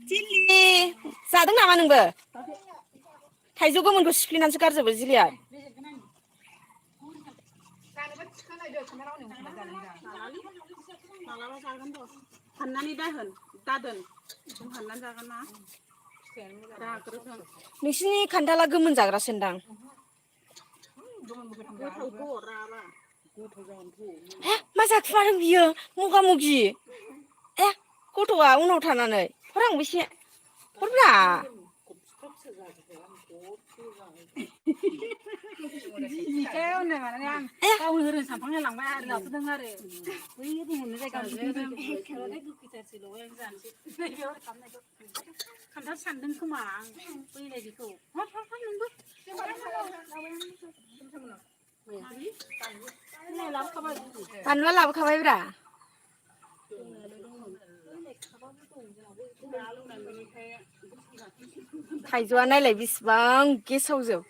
जिलि जादों नामा नोंबो थाइजौ गोमोनखौ सिफ्लेनानैसो गारजोबो जिलिया मालाबा जागोन र' हाननानै दादोन जों हाननानै जागोन ना नोंसिनि खान्थाला गोमोन जाग्रासोदां मा जाखुमादों बियो मगा मगि गथ'आ उनाव थानानै हर आंबो एसे हरब्रा गावनो होनो सानफ्लांलाय लांबाय आरो लाबोदों आरो बै दोनहरनो जायगा खान्थाल सानदों खोमा आं बैलाय बेखौ नोंबो बानलुआ लाबोखाबायब्रा थाइजौआ नायलाय बेसेबां गेसावजोब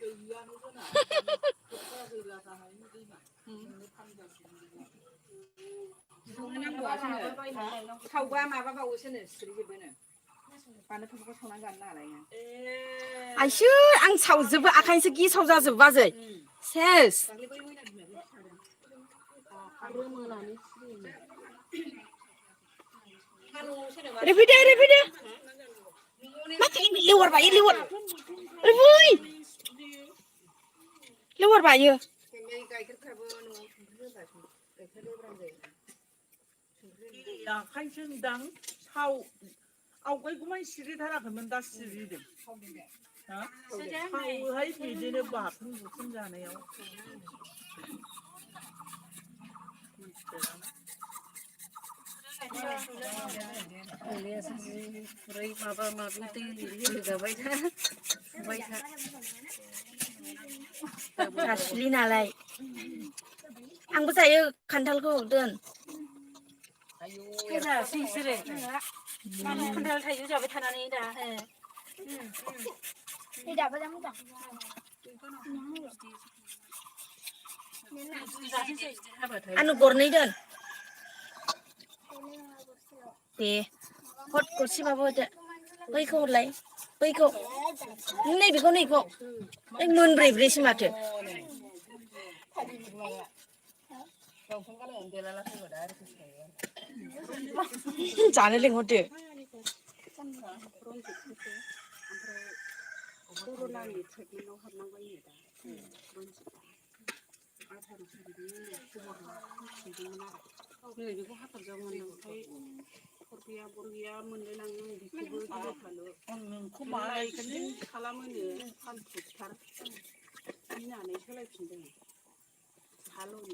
सावबा माबाबावोसोनो सिरिजोबोनो बानलुखौबो संनानै जानो नालाय आइसो आं सावजोबो आखायसो गेसाव जाजोब बाजै सेस ओरै फैदो मा लेवार बायो आखायसो दां साव आवगायगौमाय सिरिथाराखैमोन दा सिरिदों सावोहाय बिदिनो बाथोन बुथोन जानायाव माबा माबि दै होजाबाय जासुलि नालाय आंबो जायो खान्थालखौ दोन खान्थाल थाइजौ जाबाय थानानै दा आंनो गरनै दोन दे हद गरसेबाबो होदो बैखौ हरलाय बैखौ नैबेखौ मोनब्रै ब्रैसो माथो जानो लिंहरदो बेखौ हाथारजागौ मोनदों गैया बर गैया मोनलायलाङो नोंखौ मा खालामोनो फानफुथार गिनानै सोलायफिनदों Jadwng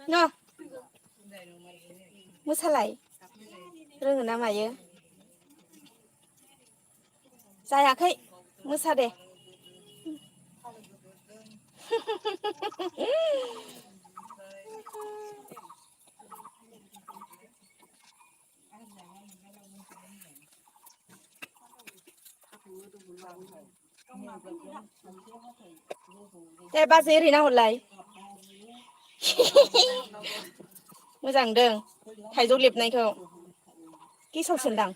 no मोसालाय रोङो ना मायो जायाखै मोसा दे दे बाजै ओरैना हरलाय मोजां दों थाइजौ लेबनायखौ गेसावसोनदां